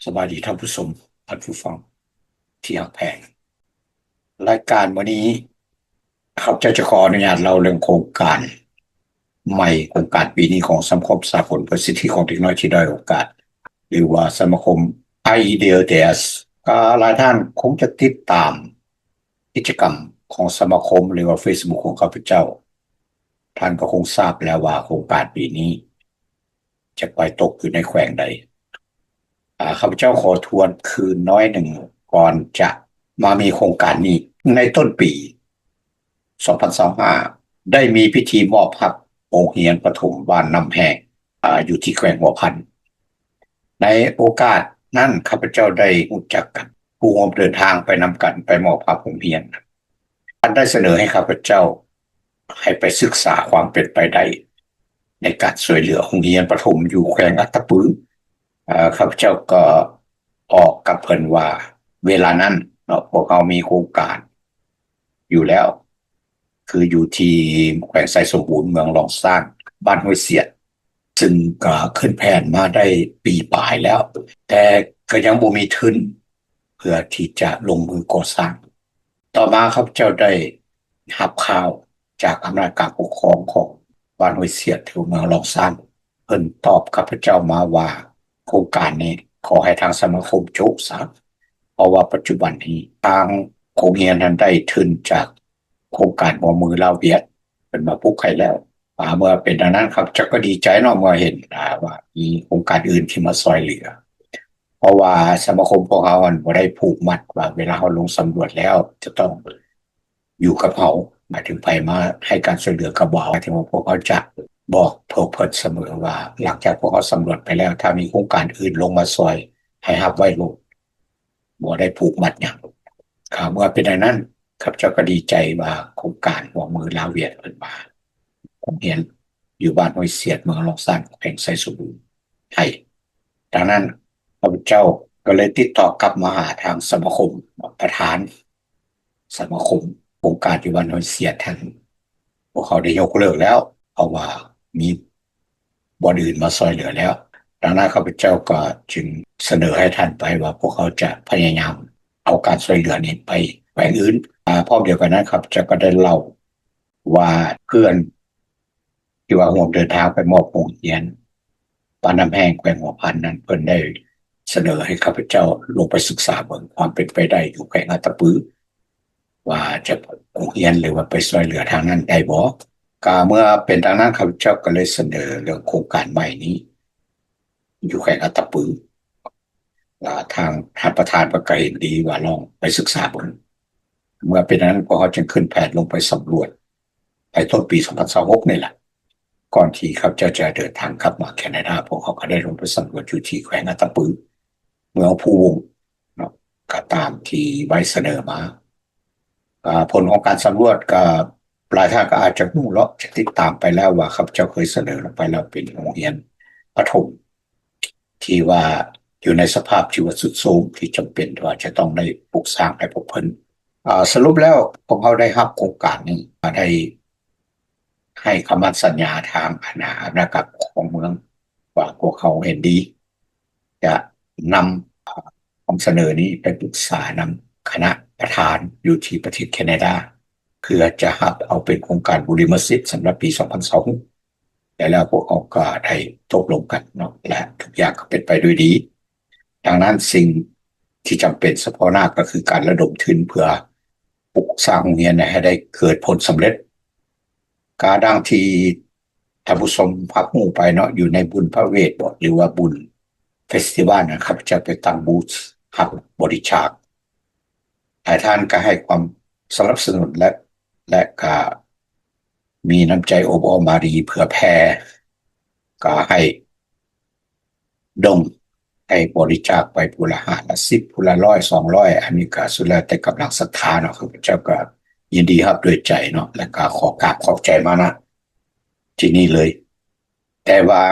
ສະບາຍດີທ່ານຜູ້ຊົມ, ທ່ານຜູ້ຟັງທີ່ຮັກແພງ. ລາຍການມື້ນີ້ ຂ້າພະເຈົ້າຈະຂໍອະນຸຍາດເລົ່າເລື່ອງໂຄງການໃໝ່, ໂຄງການປີນີ້ຂອງສະມາຄົມສາກົນເພື່ອສິດທິຂອງເດັກນ້ອຍທີ່ດ້ອຍໂອກາດ ຫຼືວ່າສະມາຄົມ IEDLTS. ກໍຫຼາຍທ່ານຄົງຈະຕິດຕາມກິດຈະກຳຂອງສະມາຄົມ ຫຼືວ່າ Facebook ຂອງຂ້າພະເຈົ້າ. ທ່ານກໍຄົງຊາບແລ້ວວ່າໂຄງການປີນີ້ຈະໄປຕົກຢູ່ໃນແຂວງໃດ. ອາ, ຂ້າພະເຈົ້າຂໍທວນຄືນໜ້ອຍໜຶ່ງ ກ່ອນຈະມາມີໂຄງການນີ້. ໃນຕົ້ນປີສອງພັນຊາວຫ້າ ໄດ້ມີພິທີມອບຮັບໂຮງຮຽນປະຖົມບ້ານນ້ຳແຫ້ງ, ອາ, ຢູ່ທີ່ແຂວງຫົວພັນ. ໃນໂອກາດນັ້ນ ຂ້າພະເຈົ້າໄດ້ຮູ້ຈັກກັບຜູ້ຮ່ວມເດີນທາງໄປນຳກັນ ໄປມອບຮັບໂຮງຮຽນ. ທ່ານໄດ້ສະເໜີໃຫ້ຂ້າພະເຈົ້າໃຫ້ໄປສຶກສາຄວາມເປັນໄປໄດ້ໃນການຊ່ວຍເຫຼືອໂຮງຮຽນປະຖົມຢູ່ແຂວງອັດຕະປື. ເອີ ຂ້າພະເຈົ້າກໍອອກກັບເພິ່ນວ່າ ເວລານັ້ນເນາະ ພວກເຮົາມີໂຄງການຢູ່ແລ້ວ ຄືຢູ່ທີ່ແຂວງໄຊສົມບູນ ເມືອງລ້ອງຊ້າງ ບ້ານຫ້ວຍສຽດ, ຊຶ່ງກໍຂຶ້ນແຜນມາໄດ້ປີປາຍແລ້ວ ແຕ່ກໍຍັງບໍ່ມີທຶນເພື່ອທີ່ຈະລົງມືກໍ່ສ້າງ. ຕໍ່ມາຂ້າພະເຈົ້າໄດ້ຮັບຂ່າວຈາກອຳນາດການປົກຄອງຂອງບ້ານຫ້ວຍສຽດ ທີ່ເມືອງລ້ອງຊ້າງ, ເພິ່ນຕອບຂ້າພະເຈົ້າມາວ່າ ໂຄງການນີ້ຂໍໃຫ້ທາງສະມາຄົມໂຈະຊະ ເພາະວ່າປັດຈຸບັນນີ້ທາງໂຮງຮຽນນັ້ນໄດ້ທຶນຈາກໂຄງການຮ່ວມມືລາວ-ຫວຽດ ເພິ່ນມາປຸກໃຫ້ແລ້ວ. ອາ ເມື່ອເປັນດັ່ງນັ້ນ ຂ້າພະເຈົ້າກໍດີໃຈເນາະ ເມື່ອເຫັນ ອາ ວ່າມີໂຄງການອື່ນທີ່ມາຊ່ອຍເຫຼືອ ເພາະວ່າສະມາຄົມພວກເຮົາຫັ້ນບໍ່ໄດ້ຜູກມັດວ່າເວລາເຮົາລົງສຳຫຼວດແລ້ວຈະຕ້ອງຢູ່ກັບເຮົາ, ໝາຍເຖິງໃຜມາໃຫ້ການຊ່ວຍເຫຼືອກໍບໍ່ເອົາ, ໝາຍເຖິງວ່າພວກເຮົາຈະບອກພວກເພິ່ນສະເໝີວ່າ ຫຼັງຈາກພວກເຮົາສຳຫຼວດໄປແລ້ວ ຖ້າມີໂຄງການອື່ນລົງມາຊ່ອຍ ໃຫ້ຮັບໄວ້ໂລດ. ບໍ່ໄດ້ຜູກມັດຫຍັງ. ເມື່ອເປັນດັ່ງນັ້ນ ຂ້າພະເຈົ້າກໍດີໃຈວ່າໂຄງການຮ່ວມມືລາວ-ຫວຽດເພິ່ນມາໂຮງຮຽນຢູ່ບ້ານຫ້ວຍສຽດ ເມືອງລ້ອງຊ້າງ ແຂວງໄຊສົມບູນໃຫ້. ດັ່ງນັ້ນ ຂ້າພະເຈົ້າກໍເລີຍຕິດຕໍ່ກັບມາຫາທາງສະມາຄົມ ປະທານສະມາຄົມໂຄງການຢູ່ບ້ານຫ້ວຍສຽດ ທ່ານ ພວກເຂົາໄດ້ຍົກເລີກແລ້ວ ເພາະວ່າມີ ບ່ອນອື່ນມາຊ່ອຍເຫຼືອແລ້ວ. ດັ່ງນັ້ນ ຂ້າພະເຈົ້າກໍຈຶ່ງສະເໜີໃຫ້ທ່ານໄປວ່າ ພວກເຮົາຈະພະຍາຍາມເອົາການຊ່ວຍເຫຼືອນີ້ໄປແຂວງອື່ນ. ອາ ພ້ອມດຽວກັນນັ້ນ ຂ້າພະເຈົ້າກໍໄດ້ເລົ່າວ່າ ເພື່ອນທີ່ວ່າຮ່ວມເດີນທາງໄປມອບໂຮງຮຽນບ້ານນ້ຳແຫ້ງ ແຂວງຫົວພັນນັ້ນ ເພິ່ນໄດ້ສະເໜີໃຫ້ຂ້າພະເຈົ້າລົງໄປສຶກສາເບິ່ງຄວາມເປັນໄປໄດ້ຢູ່ແຂວງອັດຕະປື ວ່າຈະໂຮງຮຽນ ຫຼືວ່າໄປຊ່ວຍເຫຼືອທາງນັ້ນໄດ້ບໍ່? ກະເມື່ອເປັນດັ່ງນັ້ນ ຂ້າພະເຈົ້າກໍເລີຍສະເໜີເລື່ອງໂຄງການໃໝ່ນີ້ຢູ່ແຂວງອັດຕະປື ລະທາງທ່ານປະທານເພິ່ນກໍເຫັນດີວ່າລອງໄປສຶກສາເບິ່ງ. ເມື່ອເປັນດັ່ງນັ້ນ ພວກເຮົາຈຶ່ງຂຶ້ນແຜນລົງໄປສຳຫຼວດໃນຕົ້ນປີສອງພັນຊາວຫົກນີ້ແຫຼະ. ກ່ອນທີ່ຂ້າພະເຈົ້າຈະເດີນທາງກັບມາແຄນາດາ ພວກເຮົາກໍໄດ້ລົງໄປສຳຫຼວດຢູ່ທີ່ແຂວງອັດຕະປື ເມືອງພູວົງເນາະ ກໍຕາມທີ່ໄວ້ສະເໜີມາ. ອາ ຜົນຂອງການສຳຫຼວດກໍຫຼາຍທ່ານກໍອາດຈະຮູ້ເນາະ ຈະຕິດຕາມໄປແລ້ວວ່າ ຂ້າພະເຈົ້າເຄີຍສະເໜີລົງໄປແລ້ວ ເປັນໂຮງຮຽນປະຖົມທີ່ວ່າຢູ່ໃນສະພາບທີ່ວ່າຊຸດໂຊມ ທີ່ຈຳເປັນທີ່ວ່າຈະຕ້ອງໄດ້ປຸກສ້າງໃຫ້ພວກເພິ່ນ. ອາ ສະຫຼຸບແລ້ວ ພວກເຮົາໄດ້ຮັບໂຄງການນີ້ ໄດ້ໃຫ້ຄຳໝັ້ນສັນຍາທາງອານາ ອຳນາດການປົກຄອງເມືອງ ວ່າພວກເຮົາເຫັນດີຈະນຳ ອາ ຄຳສະເໜີນີ້ໄປປຶກສານຳຄະນະປະທານຢູ່ທີ່ປະເທດແຄນາດາ ເພື່ອຈະຮັບເອົາເປັນໂຄງການບຸລິມະສິດສຳລັບປີສອງພັນຊາວຫົກ ແລະ ແລ້ວພວກເຮົາກໍໄດ້ຕົກລົງກັນເນາະ ແລະ ທຸກຢ່າງກໍເປັນໄປດ້ວຍດີ. ດັ່ງນັ້ນ ສິ່ງທີ່ຈຳເປັນສະເພາະໜ້າກໍຄືການລະດົມທຶນເພື່ອປຸກສ້າງໂຮງຮຽນໃຫ້ໄດ້ເກີດຜົນສຳເລັດ. ກະດັ່ງທີ່ທ່ານຜູ້ຊົມຮັບຮູ້ໄປເນາະ ຢູ່ໃນບຸນພະເວດບໍ ຫຼືວ່າບຸນເຟສຕິວັນນະ ຂ້າພະເຈົ້າໄປຕັ້ງບູດຮັບບໍລິຈາກ. ຫຼາຍທ່ານກໍໃຫ້ຄວາມສະໜັບສະໜູນ ແລະ ແລະ ກະມີນ້ຳໃຈໂອບອ້ອມອາຣີເຜື່ອແຜ່ ກະໃຫ້ດົງ ໃຫ້ບໍລິຈາກໄປຜູ້ລະຫ້າລະສິບ ຜູ້ລະຮ້ອຍ ສອງຮ້ອຍ ອັນນີ້ກະສຸດແລ້ວແຕ່ກຳລັງສັດທາເນາະ. ຂ້າພະເຈົ້າກະຍິນດີຮັບດ້ວຍໃຈເນາະ ແລະ ກະຂໍກາບຂອບໃຈມານະທີ່ນີ້ເລີຍ. ແຕ່ວ່າ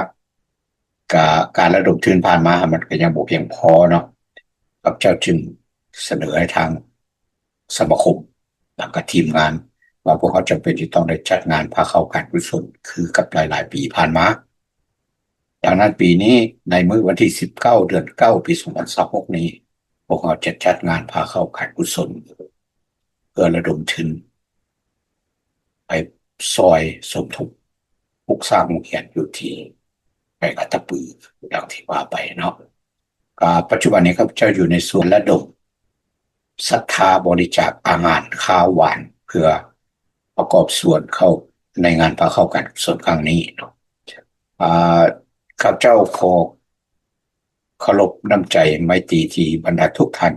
ກະ ການລະດົມທຶນຜ່ານມາ ມັນກະຍັງບໍ່ພຽງພໍເນາະ. ຂ້າພະເຈົ້າຈຶ່ງສະເໜີໃຫ້ທາງສະມາຄົມ ແລະ ກະທີມງານວ່າ ພວກເຮົາຈຳເປັນທີ່ຕ້ອງໄດ້ຈັດງານພາເຂົ້າການກຸສົນ ຄືກັບຫຼາຍໆປີຜ່ານມາ. ແລ ດັ່ງນັ້ນປີນີ້ໃນມື້ວັນທີສິບເກົ້າ ເດືອນເກົ້າ ປີສອງພັນຊາວຫົກນີ້ ພວກເຮົາຈະຈັດງານພາເຂົ້າການກຸສົນ ເພື່ອລະດົມທຶນໄປຊ່ອຍສົມທົບປຸກສ້າງໂຮງຮຽນຢູ່ທີ່ແຂວງອັດຕະປື ດັ່ງທີ່ວ່າໄປເນາະ. ກະປັດຈຸບັນນີ້ຂ້າພະເຈົ້າຢູ່ໃນຊ່ວງລະດົມສັດທາບໍລິຈາກອາຫານຄາວຫວານ ເພື່ອປະກອບສ່ວນເຂົ້າໃນງານພາເຂົ້າການກຸສົນຄັ້ງນີ້ເນາະ. ອາ ຂ້າພະເຈົ້າຂໍ ເຄົາລົບນ້ຳໃຈໄມຕີທີ່ບັນດາທຸກທ່ານ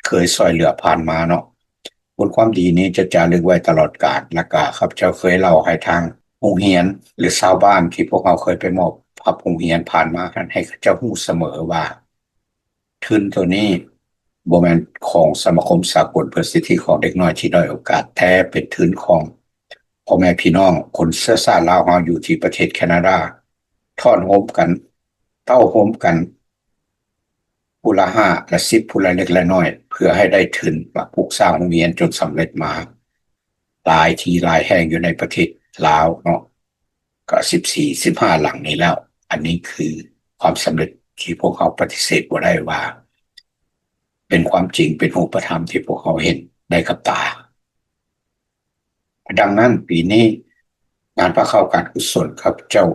ເຄີຍຊ່ອຍເຫຼືອຜ່ານມາເນາະ. ບຸນຄວາມດີນີ້ຈະຈາລຶກໄວ້ຕະຫຼອດການ ແລະກະຂ້າພະເຈົ້າເຄີຍເລົ່າໃຫ້ທາງໂຮງຮຽນ ຫຼືຊາວບ້ານທີ່ພວກເຮົາເຄີຍໄປມອບພັບໂຮງຮຽນຜ່ານມາຫັ້ນ ໃຫ້ເຂົາເຈົ້າຮູ້ສະເໝີວ່າ ທຶນໂຕນີ້ບໍ່ແມ່ນຂອງສະມາຄົມສາກົນເພື່ອສິດທິຂອງເດັກນ້ອຍທີ່ດ້ອຍໂອກາດ, ແຕ່ເປັນທຶນຂອງພໍ່ແມ່ພີ່ນ້ອງຄົນເຊື້ອຊາດລາວເຮົາຢູ່ທີ່ປະເທດແຄນາດາ ທ້ອນໂຮມກັນ ເຕົ້າໂຮມກັນ ຜູ້ລະຫ້າລະສິບ ຜູ້ລະເລັກລະນ້ອຍ ເພື່ອໃຫ້ໄດ້ທຶນມາປຸກສ້າງໂຮງຮຽນຈົນສຳເລັດມາຫຼາຍທີ່ຫຼາຍແຫ່ງຢູ່ໃນປະເທດລາວເນາະ ກໍສິບສີ່ ສິບຫ້າຫຼັງນີ້ແລ້ວ. ອັນນີ້ຄືຄວາມສຳເລັດທີ່ພວກເຮົາປະຕິເສດບໍ່ໄດ້ວ່າ ເປັນຄວາມຈິງ ເປັນຮູບປະທຳທີ່ພວກເຮົາເຫັນໄດ້ກັບຕາ. ດັ່ງນັ້ນ ປີນີ້ງານພາເຂົ້າການກຸສົນ ຂ້າພະເຈົ້າ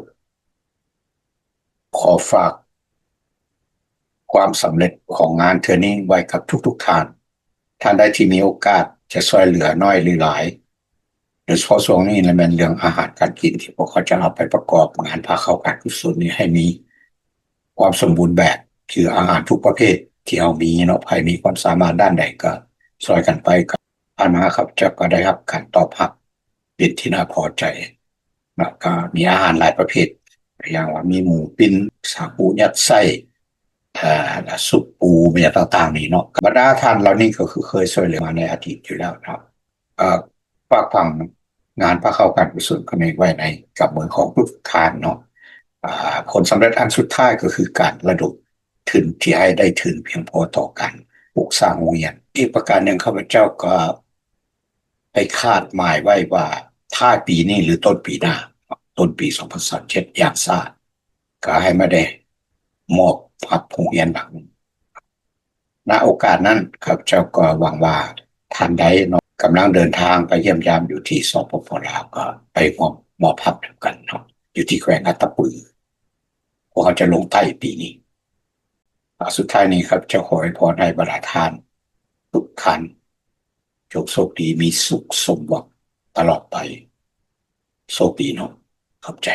ຂໍຝາກຄວາມສຳເລັດຂອງງານເທື່ອນີ້ໄວ້ກັບທຸກໆທ່ານ. ທ່ານໃດທີ່ມີໂອກາດຈະຊ່ວຍເຫຼືອໜ້ອຍຫຼືຫຼາຍ ໂດຍສະເພາະຊ່ວງນີ້ລະແມ່ນເລື່ອງອາຫານການກິນ ທີ່ພວກເຂົາຈະເອົາໄປປະກອບງານພາເຂົ້າການກຸສົນນີ້ໃຫ້ມີຄວາມສົມບູນແບບ ຄືອາຫານທຸກປະເພດທີ່ເຮົາມີເນາະ, ໃຜມີຄວາມສາມາດດ້ານໃດກໍຊ່ວຍກັນໄປ. ກໍຜ່ານມາຂ້າພະເຈົ້າກໍໄດ້ຮັບການຕອບຮັບເປັນທີ່ໜ້າພໍໃຈເນາະ, ກໍມີອາຫານຫຼາຍປະເພດ ຢ່າງວ່າມີໝູປີ້ນ ສາຄູຍັດໄສ້ ເອີ ແລະ ຊຸບປູ ແມ່ນຫຍັງຕ່າງໆນີ້ເນາະ. ບັນດາທ່ານເຫຼົ່ານີ້ກໍຄືເຄີຍຊ່ວຍເຫຼືອມາໃນອະດີດຢູ່ແລ້ວເນາະ. ເອີ ຝາກຝັງງານພາເຂົ້າການກຸສົນຄັ້ງນີ້ໄວ້ໃນກຳມືຂອງທຸກທ່ານເນາະ. ອາ ຜົນສຳເລັດອັນສຸດທ້າຍກໍຄືການລະດົມທຶນທີ່ໃຫ້ໄດ້ທຶນພຽງພໍຕໍ່ການປຸກສ້າງໂຮງຮຽນ. ອີກປະການໜຶ່ງ ຂ້າພະເຈົ້າກໍໄດ້ຄາດໝາຍໄວ້ວ່າທ້າຍປີນີ້ ຫຼື ຕົ້ນປີໜ້າ ຕົ້ນປີສອງພັນຊາວເຈັດຢ່າງຊ້າ ກໍໃຫ້ມາໄດ້ມອບຮັບໂຮງຮຽນຫຼັງ. ນະໂອກາດນັ້ນ ຂ້າພະເຈົ້າກໍຫວັງວ່າທ່ານໃດເນາະ ກຳລັງເດີນທາງໄປຢ້ຽມຢາມຢູ່ທີ່ ສປປ ລາວ ກໍໄປຮ່ວມມອບຮັບນຳກັນເນາະ ຢູ່ທີ່ແຂວງອັດຕະປື. ພວກເຮົາຈະລົງໃຕ້ປີນີ້. ອາ ສຸດທ້າຍນີ້ ຂ້າພະເຈົ້າຂໍອວຍພອນໃຫ້ບັນດາທ່ານທຸກທ່ານ ຈົ່ງໂຊກດີ ມີສຸກສົມຫວັງຕະຫຼອດໄປ. ໂຊກດີເນາະ. ຂອບໃຈ.